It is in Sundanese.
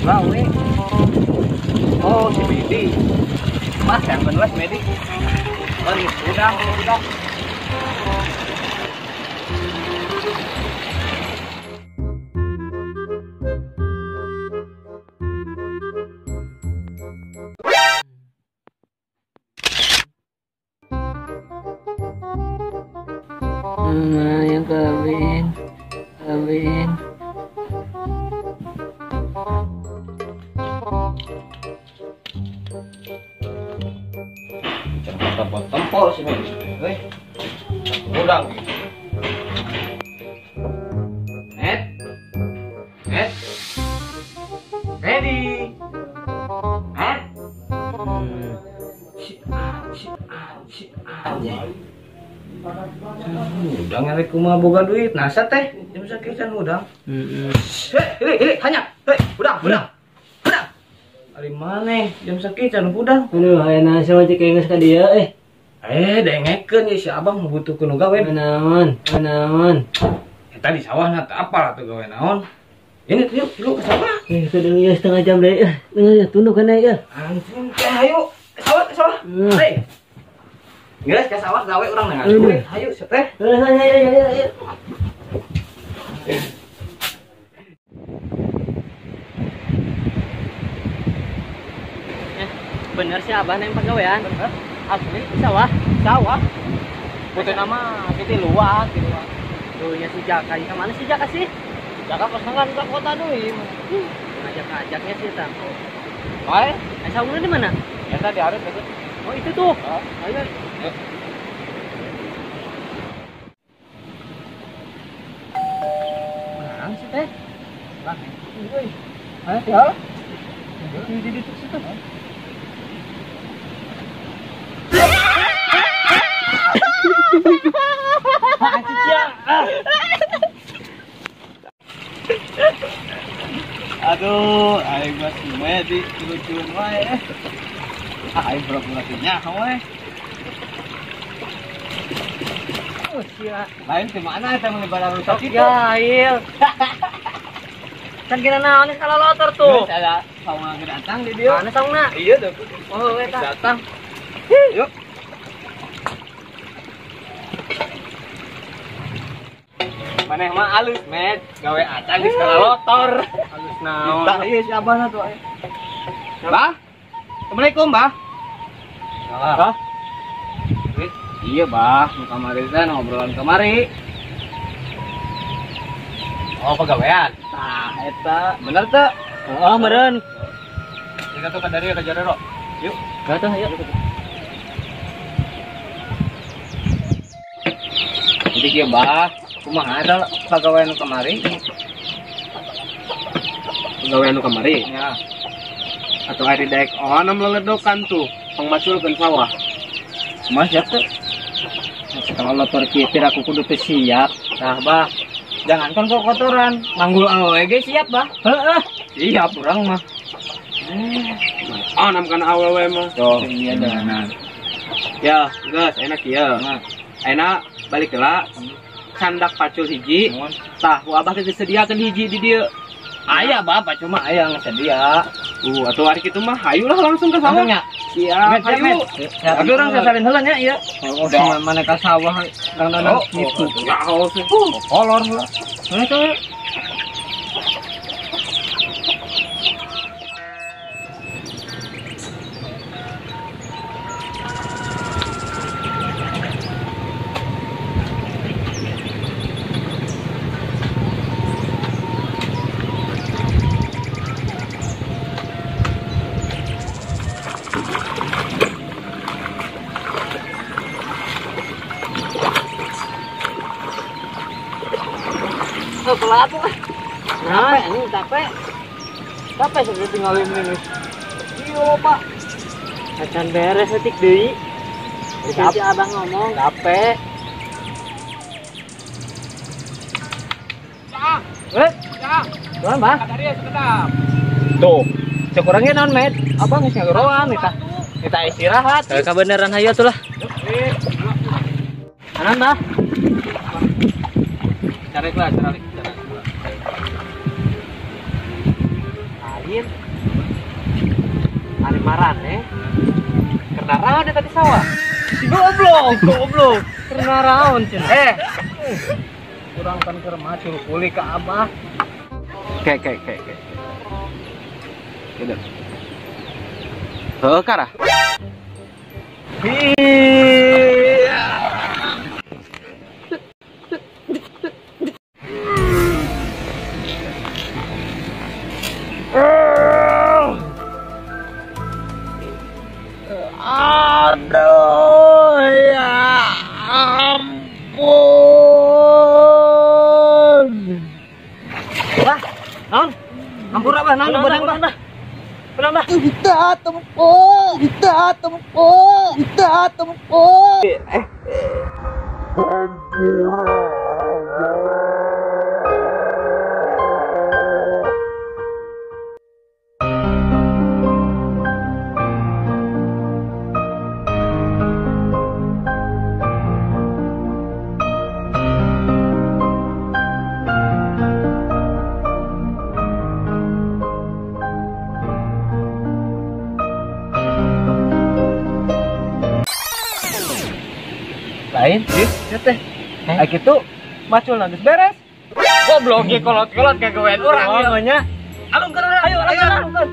Gawe. Oh, si Medi. Mas yang bener Medi. Oh, udah, udah. Yang kawin, kawin. Tempo sih Medi. Hei. Udang. Net. Net. Ready. Net. Si anjing. Udang arek kumaha boga duit. Nasa teh jam sakieu can udang. Heeh. Hei, ini hanya. Hei, udang, udang. Udang. Ari maneh jam sakieu can udang. Aduh, aya nasa mah cek geus ka dieu eh. Eh, dengekeun ieu si abang butuhkeun nu gawe. Naon? Naon? Eta di sawah na teu apal atuh gawe naon. Ini tuh yuk ke sawah. Eh, sudah ya setengah jam deui. Eh, tunduk kana ieu. Anjing teh ayo. Ke sawah, ke sawah. Hei. Geus ke sawah gawe urang nengan duit. Hayu teh. Ayo ayo ayo ayo. Eh, bener sih abah neng pagawean. Bener. Asli sawah, sawah. Putih nama kita luas gitu. Tuh nya si Jaka, ke mana si Jaka sih? Jaka pasangan ke kota deui. Ngajak-ngajaknya sih tah. Wae, sawahna di mana? Eta di hareup itu. Oh, itu tuh. Ayo. Mana sih teh? Lah, euy. Ayo ya. Di situ. Aduh, aing mah si Medi lucuan wae. Ah, aing pura-pura teu nyaho we. Oh, sia. Lain di mana eta mun lebaran rusak kitu? Jahil. Kan kira naon kalau lotor tuh. Geus ada saung datang di dieu. Mana saungna? Iya tuh. Oh, eta. Datang. Yuk. Maneh mah alus, Med. Gawe acan di sekolah lotor. Alus naon? Tah ieu si abahna tuh. Bah. Assalamualaikum, Bah. Bah. Iya, Bah, nu kamari teh ngobrolan kamari. Oh, pagawean. Tah, eta bener teu? Oh, meureun. Kita tuh ka dari ka Jarero. Yuk. Ka tuh, yuk. Jadi kieu, Bah. Kumaha eta pagawean nu kamari? Pagawean nu kamari? Ya. Atau ari daek onam leledokan tuh, pangmaculkeun sawah. Kumaha siap teu? Kalau lotor kieu teh aku kudu teu siap. Tah, Bah. Jangankan kok kotoran, manggul awewe ge siap, Bah. Heeh. Siap urang mah. Onam kana awewe mah. Tuh, iya jangan. Ya, geus enak ieu. Enak balik heula. Candak pacul hiji. Tah, ku abah teh disediakeun hiji di dieu. Aya, Bapak cuma aya ngesedia. Atuh ari kitu mah hayulah langsung ke sawah. Nya. Siap, hayu. Tapi urang sasalin heula nya ieu. Oh, mana ka sawah dangdanan kitu. Ya, kolor heula. Mana tuh? Pelat tuh. Nah, ini capek. Capek sebelum tinggalin ini. Iya, Pak. Acan beres etik deui. Si abang ngomong capek. Eh, tuan, Bah. Tuh, cek orangnya naon, Med? Abang geus ngageroan eta. Kita istirahat. Kabeneran hayu atuh lah. Anan, Bah. Cari lah, cari. Lain. Ari marane. Karena raon eta di sawah. Goblok, goblok. Karena raon cenah. Kurang kan keur macul kuli ka abah. Ke. Gitu. Heuh karah. Aduh, ya ampun. Wah, naon? Ampun abah, naon beunang bah. Beunang bah. Kita tempo, kita tempo, kita tempo. Lain, sih, teh. Kayak gitu, macul geus beres. Goblok ge kolot-kolot kagawean urang ieu nya. Alungkeun urang, ayo, alungkeun.